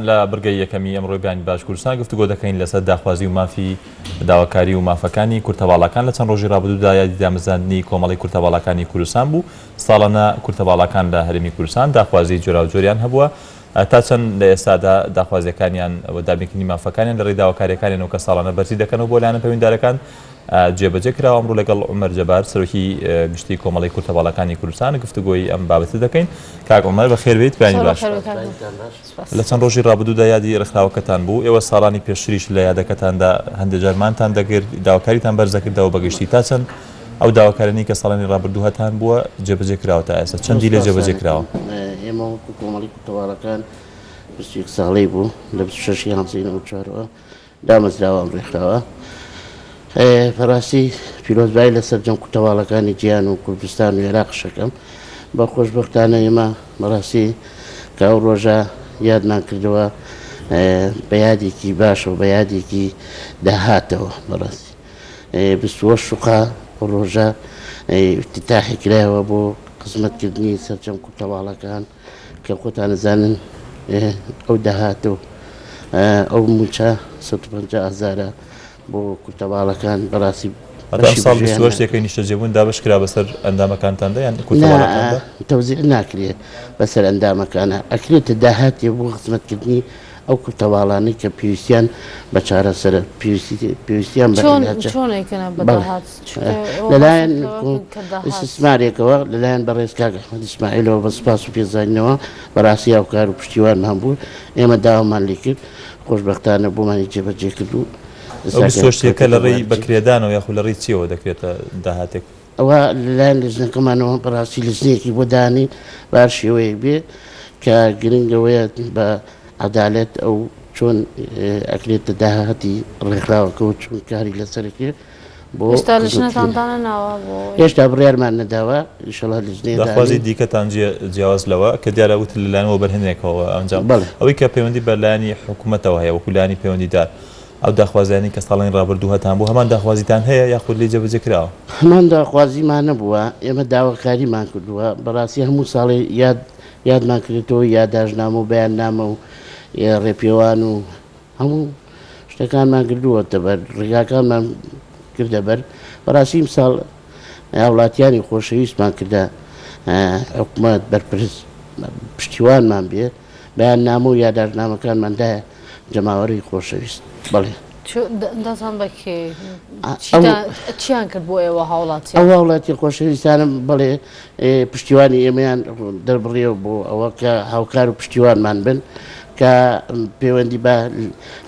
لە بڕگەی یەکەمی ئەمڕۆی بەیانی باش کوردستان گفتوگۆ دەکەین لەسەر داخوازی و مافی داواکاری و مافەکانی کورتەباڵاکان لە چەند ڕۆژی ڕابردوودا یادی دامەزراندنی کۆمەڵەی کورتەباڵاکانی کوردستان بوو ساڵانە کورتەباڵاکان لە هەرێمی کوردستان داخوازی جۆراوجۆریان هەبووە تا چەند لە ئێستادا داخوازیەکانیان و دابینکردنی مافەکانیان لە ڕێی داواکاریەکانیانەوە کە ساڵانە بەرزی دەکەنەوە بۆ لایەنە پەیوەندیدارەکان جێبەجێ کراوە. ئەمڕۆ لەگەڵ عومەر جەبار سەرۆکی گشتی کۆمەڵەی کورتەباڵاکانی کوردستان گفتوگۆی ئەم بابەتە دەکەین. کاک عومەر بەخێر بێیت، بەیانی باش. لە چەند ڕۆژی ڕابردوودا یادی ڕێکخراوەکەتان بوو، ئێوە ساڵانی پێشتریش لە یادەکەتاندا هەندێک جار مانتان دەگرت، داواکاریتان بەرز دەکردەوە بە گشتی تا چەند ئەو داواکاریانەی کە ساڵانی ڕابردوو هەتان بووە جێبەجێ کراوە تا ئێستا چەندی لێ جێبەجێ کراوە؟ ئێمە وەکو کۆمەڵی کوردەوارەکان 21 ساڵەی بوو لە 26 یانزەی 94ەوە دامەزراوە ئەم ڕێکخراوە بەڕاستی پیرۆزبایی لە سەرجەم کوتەواڵەکانی جیهان و کوردستان و عێراقش ئەکەم بە خۆشبەختانە ئێمە بەڕاستی کە ئەو ڕۆژە یادمان کردەوە بە یادێکی باشەوە بە یادێکی داهاتەوە بەڕاستی 28 شوقا ئەو ڕۆژە افتتاحی کرایەوە بۆ خزمەتکردنی سەرجەم کوتەواڵەکان کە خۆتان ئەزانن ئەو داهات و ئەو مووچە 150 هەزارە بۆ کورتەباڵەکان بەڕاستی هەتا ئەم ساڵ 28 یەکەی نیشتەجێبوون دابەش کرا بەسەر ئەندامەکانتاندا یان کورتەباڵەکاندا؟ تەوزیع ناکرێت بەسەر ئەندامەکانە ئەکرێتە داهاتێ بۆ خزمەتکردنی ئەو کورتەباڵانەی کە پێویستیان بە چارەسەرە پێویستیان بە عیلاجە. چۆن ئەیکەنە بە داهات؟ لەلایەن ئیستیسمارێکەوە لەلایەن بەڕێز کاک ئەحمەد ئیسماعیلەوە بە سوپاس و پێزانینەوە بەڕاستی هاوکار و پشتیوانمان بوو ئێمە داوامان لێ کرد خۆشبەختانە بۆمانی جێبەجێ کرد و ئەو 28 یەکە لە ڕێی بەکرێدانەوە یاخود لە ڕێی چییەوە دەکرێتە داهاتێک؟ ئەوە لەلایەن لیژنەکەمانەوە بەڕاستی لیژنەیەکی بۆ دانین بە هەر شێوەیەک بێ کە گرنگ ئەوەیە بە عەدالەت ئەو چۆن ئەکرێتە داهاتی ڕێکخراوەکە و چۆن کاری لەسەر ئەکرێت بۆ هێشتا لیژنەتان دانەناوە بۆ هێشتا بڕیارمان نەداوە ئینشەڵا لیژنەیە داخوازی دیکەتان جیاواز لەوە کە دیارە وتت لەلایەن وەبەرهێنێکەوە ئەنجام بەڵێ. ئەوەی کە پەیوەندی بە لایەنی حکومەتەوە هەیە وەکو لایەنی پەیوەندیدار ئەو داخوازیانەی کە ساڵانی ڕابردوو هەتان بوو هەمان داخوازیتان هەیە یاخود لێی جێبەجێ کراوە؟ هەمان داخوازیمان نەبووە، ئێمە داواکاریمان کردووە، بەڕاستی هەموو ساڵێ یاد یادمان کردێتەوە یاداشتنامە و بەیاننامە و ڕێپێوان و هەموو شتەکانمان کردووەتە بەر، ڕێگاکانمان کردە بەر، بەڕاستی ئیمساڵ هاوڵاتیانی خۆشەویستمان کردە حکومەت بەرپرس پشتیوانمان بێ، بەیاننامە و یاداشتنامەکانمان دایە جەماوەری خۆشەویست بەڵێ. دەتان بە کێ؟ چیان کرد بۆ ئێوە هاوڵاتیان؟ ئەو هاوڵاتی خۆشەویستانم بەڵێ پشتیوانی ئێمەیان دەربڕیەوە بۆ ئەوە کە هاوکار و پشتیوانمان بن کە پەیوەندی بە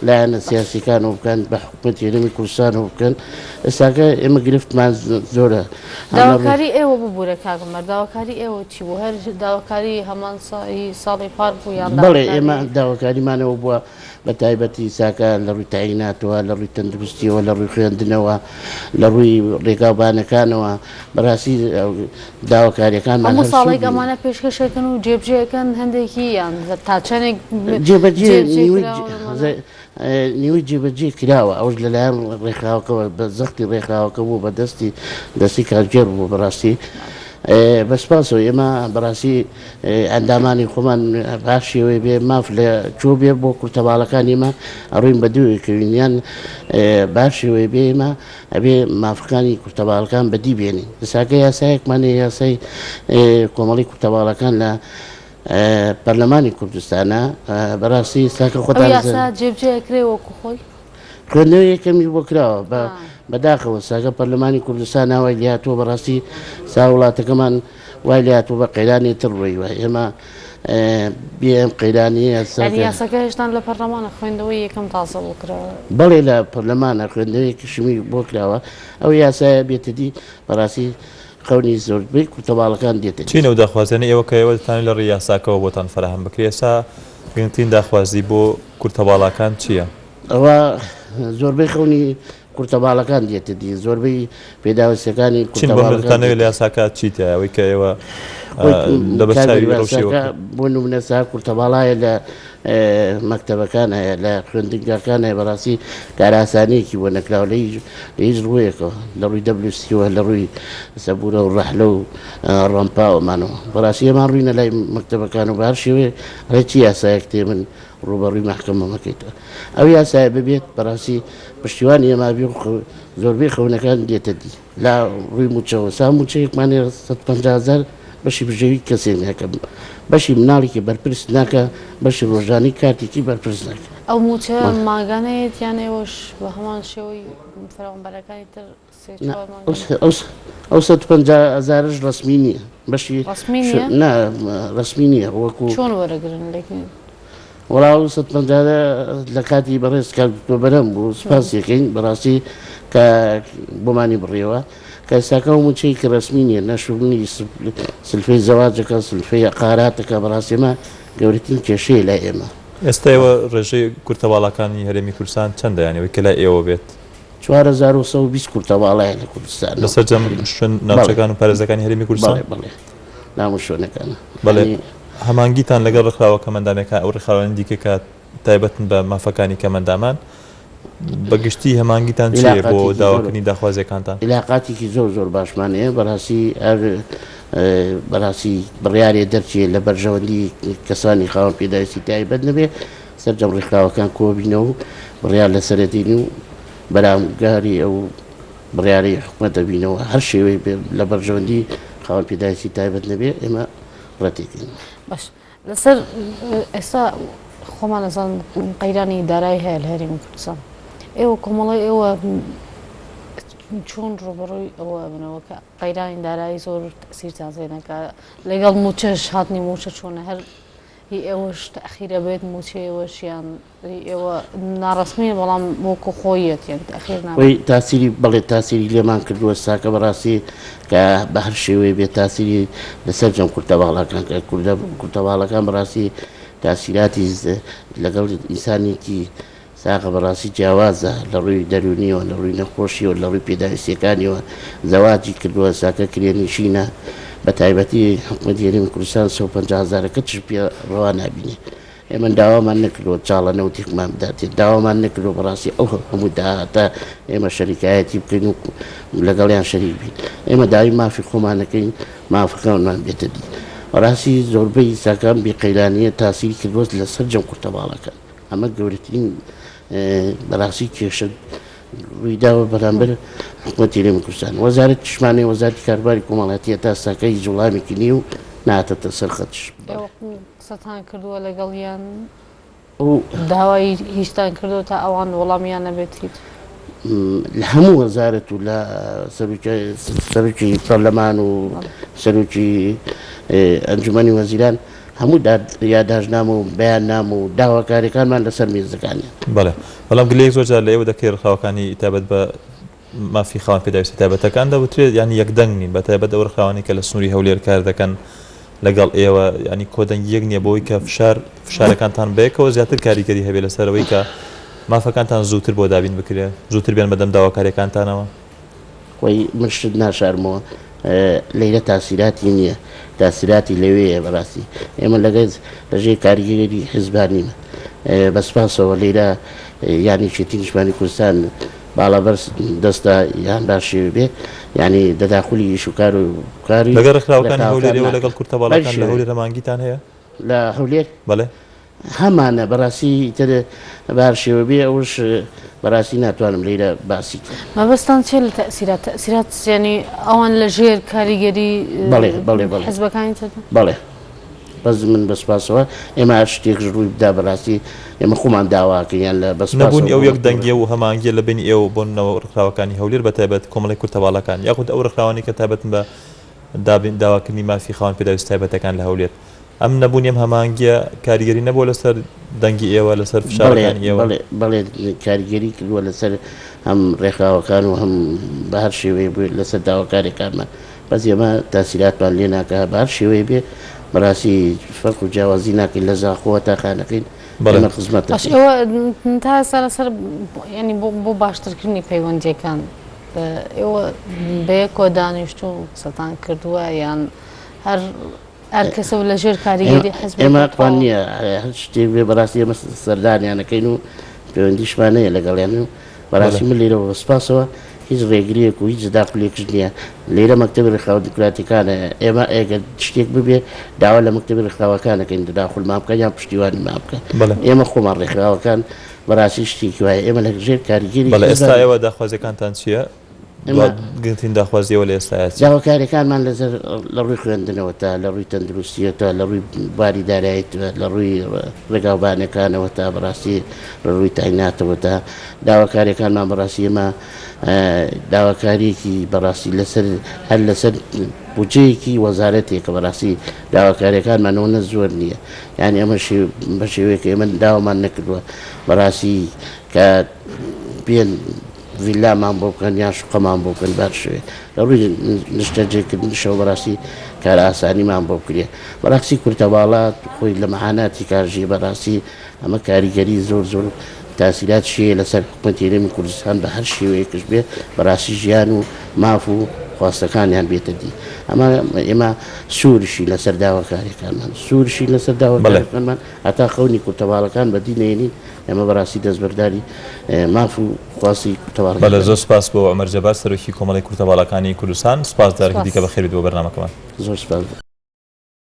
لایەنە سیاسیەکانەوە بکەن بە حکومەتی هەرێمی کوردستانەوە بکەن ئێستاکە ئێمە گرفتمان زۆرە. داواکاری ئێوە ببورە کاک عومەر داواکاری ئێوە چی بوو؟ هەر داواکاری هەمان ساڵی پار بوو یان بەڵێ ئێمە داواکاریمانەوە بووە بە تایبەتی ساکە لە ڕووی تەعیناتەوە لە ڕووی تەندروستیەوە لە ڕووی خوێندنەوە لە ڕووی ڕێگاوبانەکانەوە بەڕاستی داواکاریەکانمان هەموو ساڵێک ئەمانە پێشکەشەکەن و جێبجێەکەن هەندێکی یان تا چەندێک جێبەجێ نیوەی جێبەجێ کراوە، ئەوەش لەلایەن ڕێکخراوەکەوە بە زەختی ڕێکخراوەکە بوو بە دەستی دەستی کارگێڕ بوو بەڕاستی بە سپاسەوە ئێمە بەڕاستی ئەندامانی خۆمان بە هەر شێوەیە بێ ماف لە چۆ بێ بۆ کورتەباڵەکان ئێمە ئەڕۆین بە دووی کەوین یان بە هەر شێوەیە بێ ئێمە ئەبێ مافەکانی کورتەباڵەکان بەدی بێنین ئێستاکە یاسایەکمان هەیە یاسای کۆمەڵی کورتەباڵەکان لە پەرلەمانی کوردستانە بەڕاستی ئێستاکە خۆتان ئەو یاسا جێبجێ ئەکرێ وەکو خۆی؟ خوێندنەوەی یەکەمی بۆ کراوە بە بەداخەوە ساکە پەرلەمانی کوردستان ناوای لێهاتووە بەڕاستی سا وڵاتەکەمان وای لێهاتووە بە قەیرانی تر ڕۆیوە ئێمە بێ ئەم قەیرانیە یانی یاساکە هێشتان لە پەرلەمانە خوێندنەوەی یەکەم تازە بۆ کراوە؟ بەڵێ لە پەرلەمانە خوێندنەوەی یەکەشمی بۆ کراوە ئەو یاسایە بێتە دی بەڕاستی خەونی زۆربەی کورتەباڵەکان دێتە دی. چین ئەو داخوازیانەی ئێوە کە ئێوە دەتانەوێت لە ڕێی یاساکەوە بۆتان فەراهەم بکرێت، ئێستا گرنگترین داخوازی بۆ کورتەباڵاکان چییە؟ ئەوە زۆربەی خەونی کورتەباڵەکان دێتە دی، زۆربەی پێداویستیەکانی چین بۆ کورتەباڵەکان دەتانەوێت دێتە لە یاساکە چی تیایە ئەوەی کە ئێوە. لە بەرچاوی ڕەوشی ئێوە کرد؟ بۆ نمونە سا کورتەباڵایە لە مەکتەبەکان هەیە لە خوێندنگاکان هەیە بەڕاستی کارئاسانیەکی بۆ نەکراوە لە هیچ ڕوویەکەوە لە ڕووی دەبلوسیەوە لە ڕووی سەبورە و ڕەحلە و ڕەمپاوەمانەوە بەڕاستی ئێمان ڕووینە لای مەکتەبەکان و بە هەر شێوەیە ئەڵێ چی یاسایەک تێ من ڕووبەڕووی مەحکەمە مەکەیتەوە ئەو یاسایە ببێت بەڕاستی پشتیوانی ئێمە بێ و زۆربەی خەونەکان دێتە دی. لە ڕووی مووچەوە سا مووچەیەکمان هەیە 150 هەزار بەشی بژێوی کەسێک ناکە بەشی مناڵێکی بەرپرس ناکە بەشی ڕۆژانەی کارتێکی بەرپرس ناکە. ئەو مووچەیە مانگانەیەت یان ئێوەش بە هەمان شێوەی فەرمانبەرەکانی تر سێ چوار مانگانە؟ ئەو 150 هەزارەش ڕەسمی نییە بەشی ڕەسمی نییە؟ نا ڕەسمی نییە وەکو چۆن وەرەگرن لەکن؟ وەڵا ئەو 150 لە کاتی بەڕێز کاک دکتۆر بەرهەم بوو سوپاسی ئەکەین بەڕاستی کە بۆمانی بڕیەوە کە ئێستاکە ئەو مووچەیەکی ڕەسمی نییە نە شوغلی سلفەی زەواجەکە سلفەی عقاراتەکە بەڕاستی ئەمە گەورەترین کێشەیە لای ئێمە. ئێستا ئێوە ڕێژەی کورتە باڵاکانی هەرێمی کوردستان چەندە یانی ئەوەی کە لای ئێوە بێت؟ 4120 کورتە باڵایە لە کوردستان لە سەرجەم شوێن ناوچەکان و پارێزگاکانی هەرێمی کوردستان؟ بەڵێ بەڵێ لە هەموو شوێنەکانە. بەڵێ هەمانگیتان لەگەڵ ڕێکخراوە کەمئەندامەکان ئەو ڕێکخراوانەی دیکە کە تایبەتن بە مافەکانی کەمئەندامان بە گشتی هەمانگیتان چییە بۆ داواکردنی داخوازیەکانتان؟ عیلاقاتێکی زۆر زۆر باشمان هەیە بەڕاستی هەر بەڕاستی بڕیارێ دەرچێ لە بەرژەوەندی کەسانی خاوەن پێداویستی تایبەت نەبێ سەرجەم ڕێکخراوەکان کۆبینەوە و بڕیار لەسەرەدین و بەرامگاری ئەو بڕیارەی حکومەت دەبینەوە هەر شێوەی بێ لە بەرژەوەندی خاوەن پێداویستی تایبەت نەبێ ئێمە ڕەتیکەین. باش لەسەر ئێستا خۆمان ئەزان قەیرانی دارایی هەیە لە هەرێمی کوردستان ئێوە کۆمەڵی ئێوە چۆن ڕوبەڕووی ئەوە بنەوە کە قەیرانی دارایی زۆر تەسیرتان زێنەکە لەگەڵ موچەش هاتنی موچە چۆنە هەر هی ئێوەش تەئخیرە بێت موچەی ئێوەش یان ئێوە ناڕەسمیە بەڵام وەکو خۆیەت یان تەئخیر نابێت. خۆی تاسیری بەڵێ تاسیری لێمان کردووە ساکە بەڕاستی کە بە هەر شێوەیە بێت تاسیری لە سەرجەم کورتە باڵاکان کە کوردە کورتە باڵەکان بەڕاستی تاسیراتی لەگەڵ ئینسانێکی ساغە بەڕاستی جیاوازە لە ڕووی دەروونیەوە لە ڕووی نەخۆشیەوە لە ڕووی پێداویستیەکانیەوە زەواجی کردووە ساکە کرێنشینە بە تایبەتی حکومەتی هەرێمی کوردستان 150 هەزارەکە چ پێ ڕەوا نابینێ ئێمە داوامان نەکردووە چاڵە نەوتێکمان بداتێ، داوامان نەکردووە بەڕاستی ئەو هەموو داهاتە ئێمە شەریکایەتی بکەین و لەگەڵیان شەریک بین. ئێمە داوای مافی خۆمان ئەکەین، مافەکانمان بێتە دی. بەڕاستی زۆربەی ساکان بێ قەیرانییە تاسیری کردووە لە سەرجەم کورتە باڵەکان. ئەمە گەورەترین بەڕاستی کێشە ڕوویداوە بەرامبەر حکومەتی هەرێمی کوردستان. وەزارەتیشمان هەیە، وەزارەتی کاروباری کۆمەڵایەتی هەتا ئێستاکە هیچ وەڵامێکی نییە و نەهاتەتە سەر خەتیش. قسەتان کردووە لەگەڵیان داوای هیچتان کردووە تا ئەوان وەڵامیان نەبێت هیچ؟ لە هەموو وەزارەت و لە سەرۆکی پەرلەمان و سەرۆکی ئەنجومەنی وەزیران هەموو یاداشتنامە و بەیاننامە و داواکاریەکانمان لەسەر مێزەکانیان. بەڵێ بەڵام گلەیەک زۆر جار لە ئێوە دەکرێت ڕێکخراوەکانی تایبەت بە مافی خاوەن پێداویستە تایبەتەکان دەوترێت یانی یەکدەنگ نین بەتایبەت ئەو ڕێکخراوانەی کە لە سنووری هەولێر کار دەکەن لەگەڵ ئێوە ینی کۆدەنگی یەک نییە بۆی کە فشار فشارەکانتان بەیەکەوە زیاتر کاریگەری هەبێت لەسەر ئەوەی کە مافەکانتان زووتر بۆ دابین بکرێت زووتر بێن بەدەم داواکاریەکانتانەوە. خۆی من شت ناشارمەوە لەیرە تاسیراتی نییە تاسیراتی لەوێیە بەڕاستی ئێمە لەگەز لەژێر کاریگەری حیزبا نینە بە سپاسەوە لەیرە یان یەکێتی نیشتمانی کوردستان باڵا بەرز دەستە یان باشی بێ یانی دەداخولی ئیش و کار و کاری لەگەڵ ڕێکخراوەکانی هەولێر ئێوە لەگەڵ کورتە باڵاکان لە هەولێر هەماهەنگیتان هەیە؟ لە هەولێر؟ بەڵێ. هەمانە بەڕاستی ئیتر بە هەر شێوە بێ ئەوش بەڕاستی ناتوانم لێرە باسی کەم. مەبەستان چیە لە تەئسیرات؟ تەئسیرات یانی ئەوان لە ژێر کاریگەری بەڵێ بەڵێ بەڵێ حزبەکانی تر؟ بەڵێ. بەس من بە سوپاسەوە ئێمە هەر شتێکش ڕووی بدا بەڕاستی ئێمە خۆمان داواکەین یان لە بە سوپاسەوە نەبوونی ئەو یەک دەنگیە و هەماهەنگیە لە بەینی ئێوە بۆ نمونە ڕێکخراوەکانی هەولێر بە تایبەت کۆمەڵەی کورتە باڵاکان یاخود ئەو ڕێکخراوانەی کە تایبەتن بە دابین داواکردنی مافی خاوەن پێداویستە تایبەتەکان لە هەولێر ئەم نەبوونی ئەم هەماهەنگیە کاریگەری نەبووە لەسەر دەنگی ئێوە لەسەر بەڵێ فشارەکانی ئێوە؟ بەڵێ بەڵێ کاریگەری کردووە لەسەر هەم ڕێکخراوەکان و هەم بە هەر شێوەیەک بێت لەسەر داواکاریەکانمان بەس ئێمە تاسیراتمان لێ ناکا بە هەر شێوەیە بێ بەڕاستی فەرق و جیاوازی ناکەین لە زاخۆوە تا خانەقین بەڵێ. ئێمە خزمەت باش دەکەین. ئێوە تا ئێستا لەسەر یانی بۆ بۆ باشترکردنی پەیوەندییەکان ئێوە بەیەکەوە دانیشتوون قسەتان کردووە یان. هەر هەر کەسە و لەژێر کاریگەری حزبێک ئێمە حەقمان نییە هەر شتێک بێ بەڕاستی ئێمە سەردانیان ئەکەین و پەیوەندیشمان هەیە لەگەڵیان و بەڕاستی من لێرەوە بە سوپاسەوە هیچ ڕێگریەک و هیچ تەداخولێکش نییە لێرە مەکتەبی ڕێکخراوە دیموکراتیەکان هەیە ئێمە ئەگەر شتێک ببێ داوا لە مەکتەبی ڕێکخراوەکان ئەکەین تەداخولمان بکەن یان پشتیوانیمان بکەن ئێمە خۆمان ڕێکخراوەکان بەڕاستی شتێکی وایە ئێمە لە ژێر کاریگەری بەڵێ ئێستا ئێوە داخوازیەکانتان چییە؟ گرنگترین داخوازی ئێوە لە ئێستایا چییە؟ داواکاریەکانمان لەسەر لە ڕووی خوێندنەوە تا لە ڕووی تەندروستیەوە تا لە ڕووی باری دارایی لە ڕووی ڕێگاوبانەکانەوە تا بەڕاستی لە ڕووی تایناتەوە تا داواکاریەکانمان بەڕاستی ئێمە داواکاریەکی بەڕاستی لەسەر هەر لەسەر بودجەیەکی وەزارەتێکە بەڕاستی داواکاریەکانمان ئەوەنە زۆر نییە یعنی ئەمە بە شێوەیەک ئێمە داوامان نەکردووە بەڕاستی کە بێن ڤیلامان بۆ بکەن یان شوقەمان بۆ بکەن بە هەر شێوەیەک لە ڕووی نیشتەجێکردنیشەوە بەڕاستی کارئاسانیمان بۆ بکرێ بەڕاستی کورتەباڵا خۆی لە مەعاناتی کارژیە بەڕاستی ئەمە کاریگەری زۆر زۆر تاسیراتشی هەیە لەسەر حکومەتی هەرێمی کوردستان بە هەر شێوەیەکش بێ بەڕاستی ژیان و ماف و خواستەکانیان بێتە دی ئەمە ئێمە سوورشی لەسەر داواکاریەکانمان سوورشی لەسەر داواکاریەکانمان هەتا خەونی کورتەباڵەکان بەدی نەهێنین ئێمە بەڕاستی دەستبەرداری ماف و خواستی کورتەباڵەکان بەڵێ زۆر سوپاس بۆ عومەر جەبار سەرۆکی کۆمەڵەی کورتەباڵەکانی کوردستان سوپاس جارێکی دیکە بەخێربێیت بۆ بەرنامەکەمان. زۆر سوپاس.